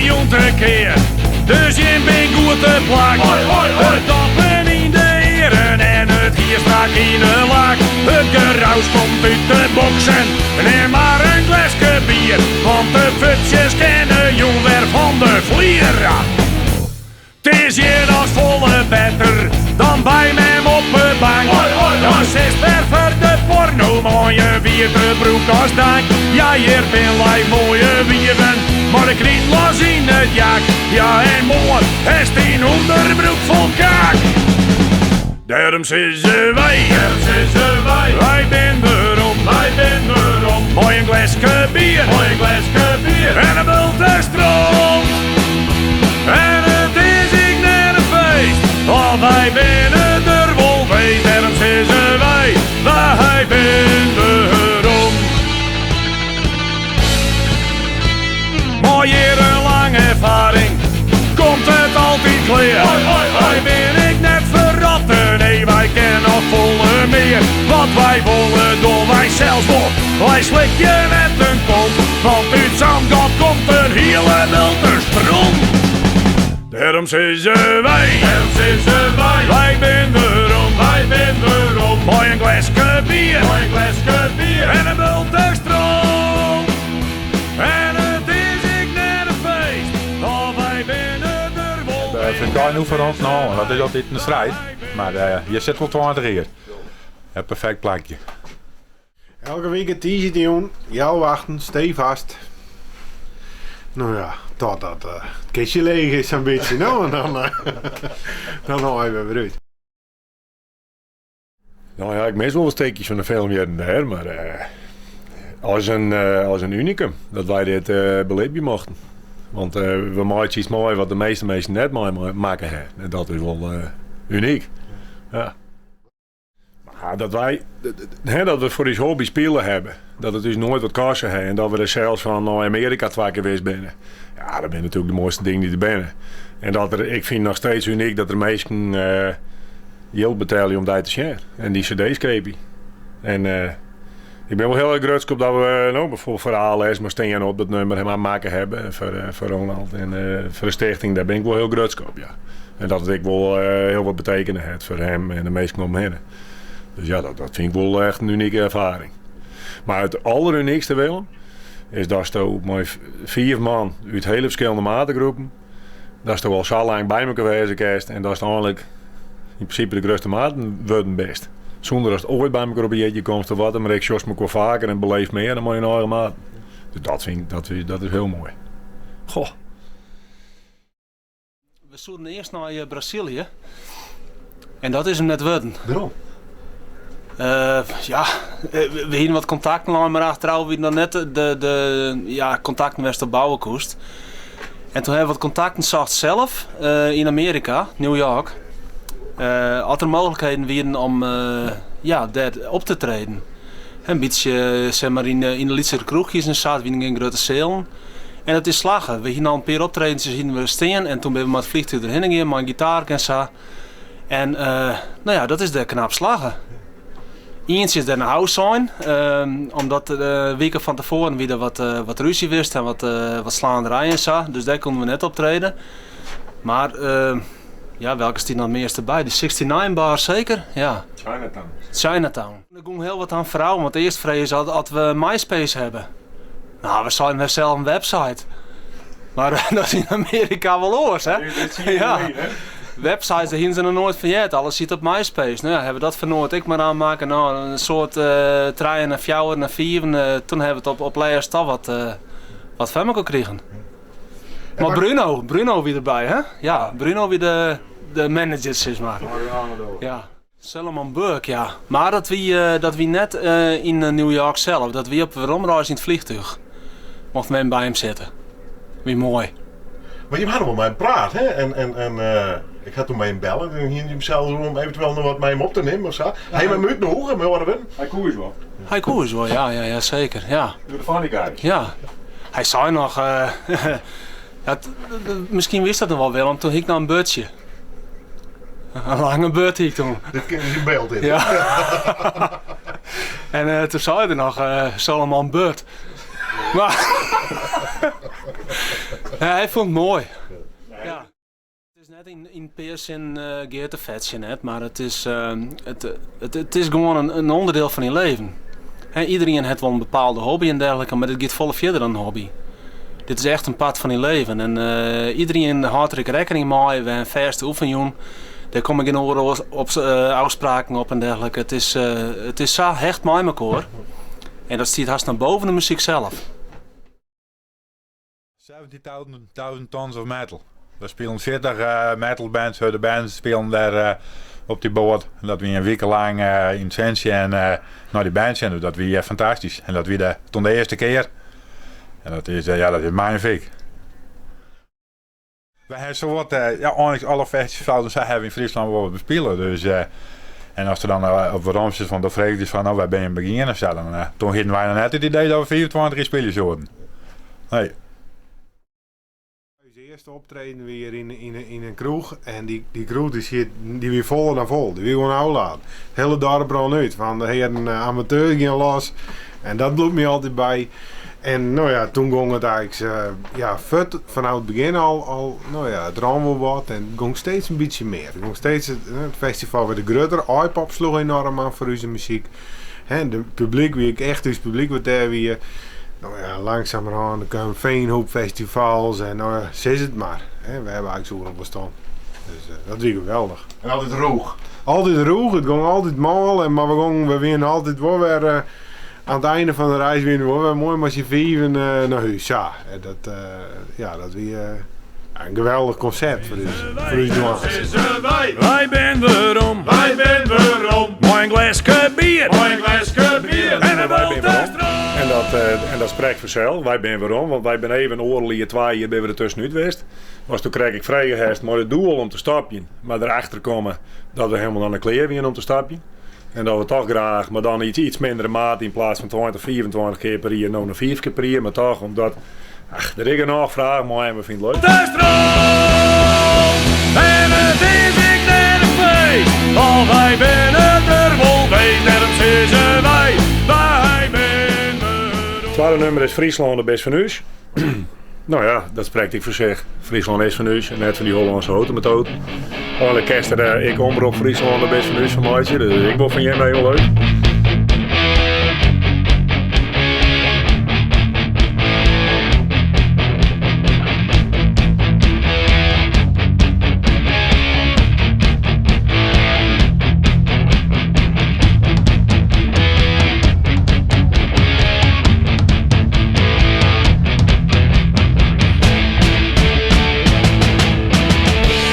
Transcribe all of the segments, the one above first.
jûn te kear, dus jim bin goed te plak. It doppen yn de earen en it hier strak yn 'e lak. It geraus komt út de boksen, nim mar in gleske bier, want de futsjes kenne jûn wer fan de flier. 't Is hjir dochs folle better dan by mem op 'e bank. Dan sitst wer foar de porno mei in wiete broek as dank. Ja, hjir bin live moaie wieven, mei de kryt los yn it jak. Ja, en moarn hast dyn ûnderbroek fol kak. Dêrom sizze wy, dêrom sizze wy, wy bin werom, wy bin werom. Mei in gleske bier, mei in gleske bier en in bulte stront. En it is ek net in feest, want wy binne der wol weest. Dêrom sizze wy, wy bin werom. Mei jierrenlange erfaring komt it altyd klear. Wy binne ek net ferrotte, nee wy kinne noch folle mear. Wat wy wolle dogge wy sels wol, wy slikje net in kont. Want út sa'n gat komt in hiele bulte stront. Dêrom sizze wy, dêrom sizze wy, wy bin werom, wy bin werom. Mei in gleske bier, mei in gleske bier en in bulte stront. En it is ek net in feest, of wy binne der wol. It gaat nu voor ons nou, dat is altyd in strijd. Maar je sit wol 20 jier. Een perfect plakje. Elke wike tiisdeitejûn, healwei achten, steefast. No ja, totdat it kistje leech is sa'n bytsje, no, en dan, dan hâlde we wer út. No ja, ik mis wol wat stikjes fan de film hjir en dêr, mar as in, as in unikum dat wy dit belibje mochten. Want we meitsje iets mei wat de measte minsken net meimakke ha. En dat is wol unyk. Ja. Maar dat wy, hè, dat we foar ús hobby spile hawwe, dat it ús noait wat koste ha en dat we der sels fan nei Amearika twa kear west binne. Ja, dat binne natuerlik de moaiste dingen dy't der binne. En dat der, ik fyn noch steeds unyk dat der minsken jild betelje om dy te sjen en dy cd's keapje. En ik bin wol hiel erch grutsk op dat we no bijvoorbeeld foar ALS mei stean op dat nummer helemaal makke hawwe en foar Ronald en foar de stichting, dêr bin ik wol hiel grutsk op, ja. En dat it ek wol hiel wat betekene hat foar him en de minsken om him hinne. Dus ja, dat fyn ik wol echt in unike erfaring. Mar it allerunykste, Willem, is datsto mei fiif man út hiele ferskillende mategroepen, datsto al sa lang by mekoar wêze kinst en datst einlik yn prinsipe de grutste maten wurden bist. Sûnder datst oait by mekoar op 'e jierdei komst of wat, mar ek sjochst mekoar faker en beleefst mear dan mei dyn eigen maten. Dus dat fyn ik, dat, dat is hiel moai. Goh. We soenen earst nei Brazilië en dat is him net wurden. Wêrom? Ja, we hienen wat kontakten lein, mar achterôf wienen dat net de ja, kontakten wêr'tst op bouwe koest. En toen hawwe we wat kontakten socht sels yn Amearika, New York. As der mooglikheden wienen om ja, dêr op te treden. In bytsje sis mar yn de lytsere kroechjes en sa, it wienen gjin grutte sealen. En dat is slagge. We hienen al in pear optredens hienen we stean en toen binne we mei it flichtúch derhinne gien mei in gitaarke en sa. En no ja, dat is dêr knap slagge. Ientsje is dêr nei hûs sein, omdat de wike fan tefoaren wie der wat, wat rúzje west en wat, wat slaanderij en sa. Dus dêr koenen we net optrede. Mar ja, welke stiet noch it measte by? De 69 Bar seker? Ja. Chinatown. Chinatown. Der gong hiel wat oan foarôf, want earst frege se oft we MySpace hawwe. No, we seinen we hawwe sels in website. Mar dat is yn Amearika wol oars, hè? Ja. Websites, dêr hienen se noch noait fan heard. Alles siet op MySpace. No ja, hawwe we dat foar noard ek mar oanmakke. No, in soad trijen en fjouweren en fiven. Toen hawwe we it op lêst toch wat, wat foar mekoar krigen. Mar Bruno, Bruno wie derby, hè? Ja, Bruno wie de, de manager, sis mar. Ja. Solomon Burke, ja. Mar dat wie, dat wie net yn New York sels. Dat wie op de weromreis yn it flichtúch. Mochten we even by him sitte. Wie moai. Mar jim hawwe wol mei him praat, hè? En, en, en ik ha toen mei him belle en hienen jim sels oer om eventueel noch wat mei him op te nimmen of sa. Ha jim him útnûge, mei oare wurden? Hy koe ús wol. Hy koe ús wol, ja, ja, ja, seker, ja. You're the funny guy. Ja. Hy sei noch, ja, miskien wist dat noch wol, Willem, toen hie ik noch in burdsje. In lange burd hie ik toen. Dit kin dus yn byld in. Ja. En toen sei er noch, Solomon Bird. Mar hy fûn it moai. Ja. It is net yn in pear sinnen gear te fetsjen, net, mar it is, it is gewoan in ûnderdiel fan dyn leven. Iderien hat wol in bepaalde hobby en dergelike, mar dit giet folle fierder dan in hobby. Dit is echt in part fan dyn leven en iderien hâldt der ek rekkening mei. We ha in fêste oefenjûn, dêr komme gjin oare ôfspraken op en dergelike. It is, it is sa hecht mei mekoar en dat stiet hast noch boven de muzyk sels. 70.000 tons of metal. Daar spilen 40 metal bands, de bands spilen daar op die boot. Dat wie in wike lang yn Sensje en nei die bands en dat wie fantastysk. En dat wie de, toen de earste kear. En dat is, ja, dat is magnifiek. Wy hawwe sawat, ja, eins alle festivals en sa hawwe we yn Fryslân wol wat bespile. Dus, en as der dan op werom sit fan de freegje is fan, no, wêr binne je begien of sa, dan toen hienen wy noch net it idee dat we 25 jier spylje soenen. Nee. Us earste optreden wie hjir yn in kroech en dy kroech dy siet, dy wie foller dan fol. Dy wie gewoan ôfladen. It hiele dorp rûn út, want de hearen amateurs giene los en dat bliuwt my altyd by. En no ja, toen gong it eigentlik ja, fuort fanôf it begjin al, al no ja, it rûn wol wat en it gong steeds in bytsje mear. It gong steeds, it festival wurde grutter, Aaipop sloech enoarm oan foar ús muzyk. Hè, de publyk wie ek echt ús publyk wat dêr wie. No ja, langzamerhand der kamen Veenhoop festivals en no ja, sis it mar. Hè, we hawwe eigentlik oeral wol stân. Dus dat wie geweldich. En altyd rûch? Altyd rûch, it gong altyd mâl, en mar we gongen, we wiene altyd wol wer Aan het einde van de reis wiene we wol wer moai mei syn fiven nei hús. Sa, en dat, ja, dat wie in geweldich konsept foar ús, foar ús dwaans. Wy bin werom, wy bin werom. Mei in gleske bier, mei in gleske bier. En in Wy bin werom. En dat, en dat sprekt fansels. Wy bin werom, want wy bin even oardel jier, twa jier binne we der tuskenút west. Ast doe krekt ek frege hast mei it doel om te stopjen, mar derachter komme dat we helemaal noch net klear wiene om te stopjen. En dat we toch graach, mar dan iets, iets mindere maat yn plaats fan 20, 25 kear per jier, no noch 5 kear per jier. Mar toch, omdat, ach, der is genôch fraach mei en we fine it leuk. De strân en it is ek net in feest, al wy binne der wol weest, dêrom sizze wy, wy binne It twadde nummer is Fryslân, do bist fan ús. No ja, dat sprekt ek foar sich. Fryslân is fan ús en net fan dy Hollânske hotemetoten. Eigentlik kinst der ek Omrop Fryslân do bist fan ús fan meitsje, dus dat is ek wol fan jim hiel leuk.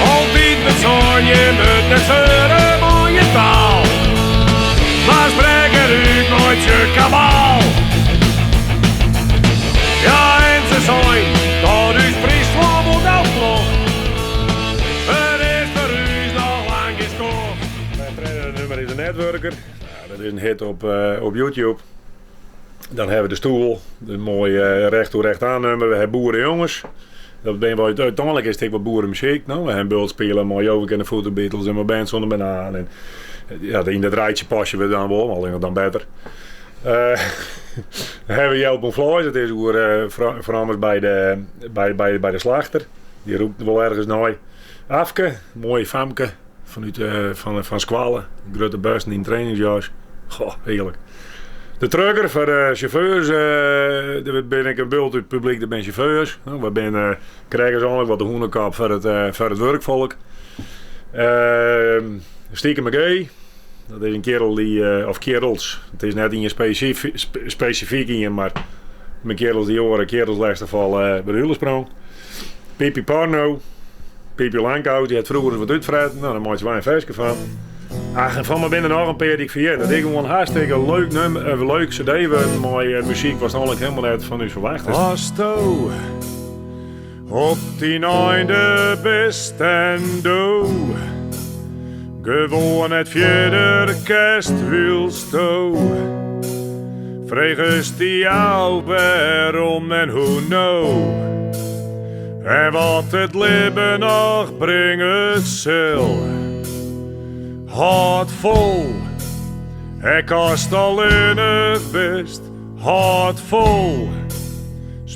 Altyd wurdt sein, je moat net seure mei je taal. Mar sprek it út, meitsje kabaal. Ja, en se sein dat ús Fryslân wol gau klocht. It is foar ús noch lang gjin skoft. It tredde nummer is de Netwurker. Dat is in hit op, op YouTube. Dan hawwe we de stoel, in moai recht toe recht aan nummer. We hawwe boerejonges. Dat binne wol, úteinlik is it ek wat boeremuzyk. No? We hawwe in bult spile mei Jovik en de Voeten Beatles en mei Band Zonder Banaan. En, ja, yn dat rijtsje pasje we dan wol, allinnich dan better. Uh, dan hawwe we Jelp om Fleis, dat is oer uh, Frammers by de, by, by, by de slachter. Dy rûkt wol ergens nei. Afke, moai famke fanút, uh, fan, fan skoalle. Grutte busten yn trainingsjas. Goh, hearlik. De trucker foar de sjauffeurs, uh, der bin ek in bult út it publyk, der binne sjauffeurs. No, we binne uh, krekt eigentlik wat de hûnekop foar it, uh, foar it wurkfolk. Uh, Stikem McGee, dat is in kerel dy, of kerels, it is net ien spesifyk ien, mar mei kerels dy oare kerels lêste fal by de Ulesprong. Pipi Porno, Pipi Langkous, dy hat froeger ris wat útfretten, no, dan meitsje wy in ferske fan. Ach, en fan my binne der noch in pear dy't ik ferjit. It is gewoan hartstikke leuk nummer, in leuk cd wurden mei muzyk watst eigentlik helemaal net fan ús ferwachtest. Asto op dyn einde bist en do gewoan net fierder kinst, wylsto fregest dy ôf wêrom en hoe no en wat it libben noch bringe sil. Hâld fol, ek ast allinnich bist, hâld fol.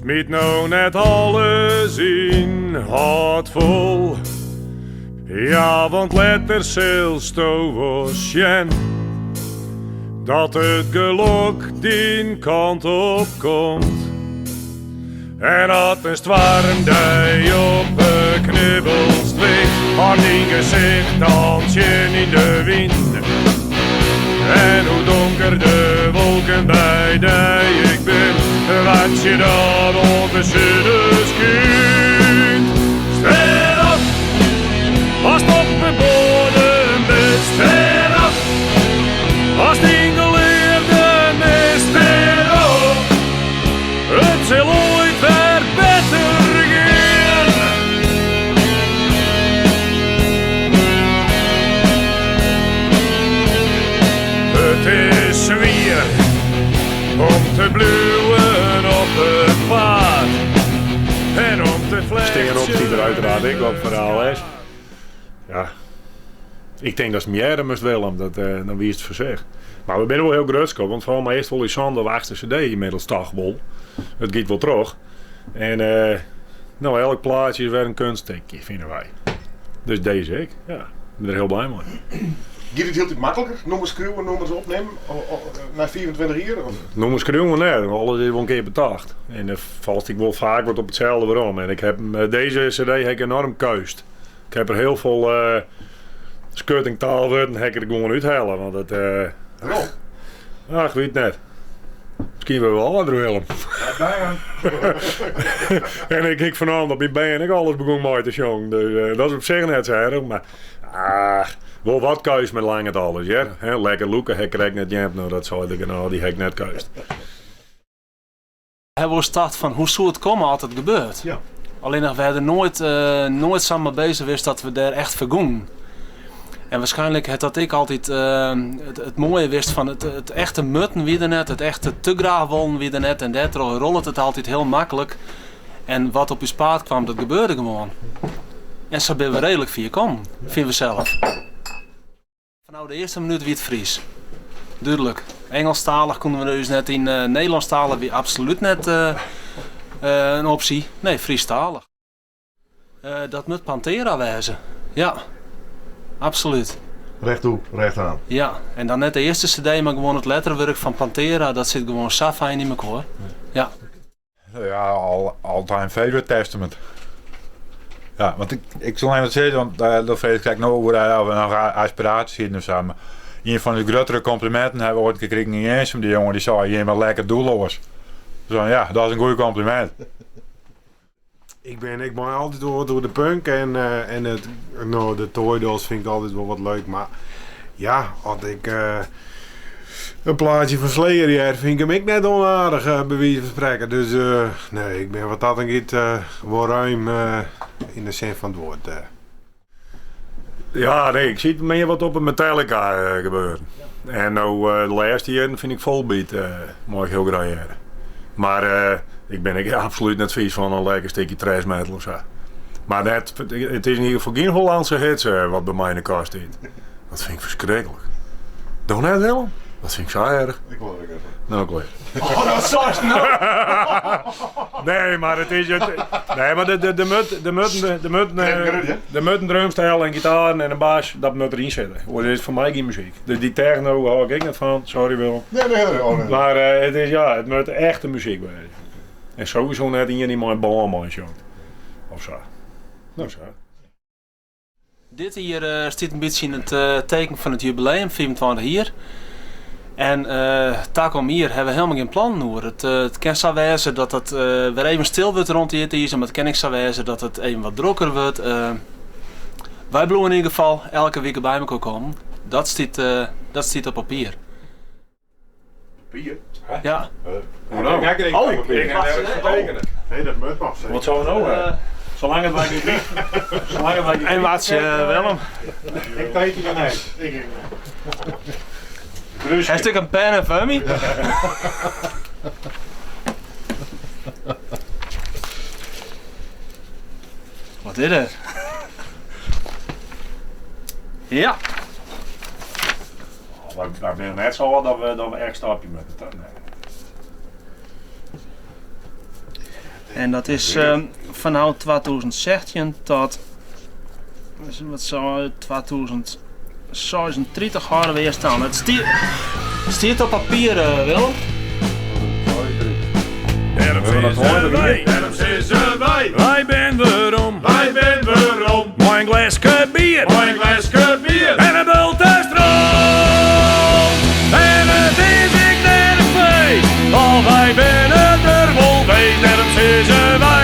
Smyt no net alles yn, hâld fol. Ja, want letter silsto wol sjen dat it gelok dyn kant op komt. En at in stoarm dy op 'e knibbels dwingt, hâld dyn gesicht dan tsjin yn de wyn. En hoe donker de wolken by dy ek bin, wachtsje dan oant de sinne skynt. Stean op, ast op 'e boadem bist. Stean op, ast dyn geleafde mist. Stean op, it sil oait wer better gean. It is swier om te bliuwen op it paad en om te flechtsjen. Stean op stiet der uiteraard ek op foar ALS. Ja, ik tink datst 'm hearre moatst Willem, dat, dan wiest it foar sich. Mar we binne wol hiel grutsk op, want folgens my is it wol ús sânde of achtste CD ynmiddels toch wol. It giet wol troch. En no, elk plaatsje is wer in kunststikje, fine wy. Dus dizze ek, ja. Ik bin der hiel blij mei. Giet it hieltyd makliker, nûmers skriuwen, nûmers opnimmen, nei 25 jier? Of? Nûmers skriuwen net, alles is wol in kear betocht. En der falt ek wol faak wat op itselde werom. En ik heb, dizze CD ha ik enorm keust. Ik heb der hiel folle skuttingtaalwurden ha ik der gewoan úthelle, want it. Waarom? Ach, wit net. Miskien wurde we âlder, Willem. En ik ik fernaam dat myn bern ek alles begûn mei te sjongen, dus dat is op sich net sa erch, mar ach, wol wat keust mar lang net alles, hear. Hè, lekker lûke ha ik krekt net heard, no dat sei der genôch, dy ha ik net keust. Hawwe wolris tocht fan hoe soe it komme as it gebeurt. Ja. Allinnich we hawwe der noait, noait sa mei bezich west dat we dêr echt foar gongen. En waarschijnlijk hat dat ek altyd it moaie west fan it echte mutten wie der net, it echte te graach wollen wie der net en dêrtroch rollet it altyd hiel maklik. En wat op ús paad kwam, dat gebeurde gewoan. En sa binne we reedlik fier kommen, fine we sels. Fanôf de earste minút wie it Frysk. Dúdlik. Ingelsktalich koene we ús net yn. Nederlânsktalich wie absolút net in opsje. Nee, Frysktalich. Dat moat Pantera wêze. Ja, absolút. Recht toe, recht aan. Ja, en dan net de earste CD, mar gewoan it lettere wurk fan Pantera. Dat sit gewoan sa fijn yn mekoar. Ja. Ja, all time favorite Testament. Ja, want ik, ik sil even sizze, want dat freegje ik krekt no oer of we noch aspiraasjes hienen of sa. Mar ien fan de gruttere komplimenten hawwe we oait krigen yn Jirnsum. Dy jonge dy sei, jim binne lekker doelloas. Dus ja, dat is in goed kompliment. Ik bin ik mei altyd wol wat oer de punk en, en it, no, de Toy Dolls fyn ik altyd wol wat leuk. Mar ja, as ik in plaatsje fan Slayer hear, fyn ik him ek net onaardich, by wize fan sprekken. Dus nee, ik bin wat dat oangiet wol ruim yn de sin fan it woord. Ja, nee, ik siet mear wat op de Metallica gebeuren. En no de lêste jierren fyn ik Volbeat mei ik hiel graach hearre. Mar ik bin ek absolút net fiis fan in lekker stikje thrash metal of sa. Mar net, it is yn ieder gefal gjin Hollandse hits wat by my yn de kast stiet. Dat fyn ik ferskriklik. Doch net Willem? Dat fyn ik sa erch. Ik wol der ek even. No klear. Oh, dat seist no! Nee, mar it is it. Nee, mar de, de, de mut, de mutten, de mutten, de mutten drumstel en gitaren en in bas, dat moat deryn sitte. Oars is it foar my gjin muzyk. Dus dy techno hâld ik ek net fan. Sorry Willem. Nee, nee, nee, oh, nee. Mar it is ja, it moat echte muzyk wêze. En sowieso net ien dy't mei in bân meisjongt. Of sa. No sa. Dit jier stiet in bytsje yn it teken fan it jubileum, 25 jier. En takom jier hawwe we helemaal gjin plannen oer. It kin sa wêze dat it wer even stil wurdt rûn de jittizer, mar it kin ek sa wêze dat it even wat drokker wurdt. Wy bliuwe yn ieder gefal elke wike by mekoar kommen. Dat stiet op papier. Papier? Ja. Hoe no? Oh, ik ha nergens tekene. Nee, dat moat noch Wat soe no ha? Salang it wy gjin Salang it wy gjin En wat Willem? Ik teken net. Ik ek net. Hast ek in pen foar my? Wat is dit? Ja. Wy binne net sa âld dat we echt stopje moatte, toch? Nee. En dat is fanôf 2016 tot wat zou 2036 hâlde we earst aan. It stiet op papier, Willem. Dêrom sizze wy, dêrom sizze wy, wy bin werom, wy bin werom. Mei in gleske bier, mei in gleske bier en in bulte stront. En it is ek net in feest, al wy binne der wol weest. Dêrom sizze wy.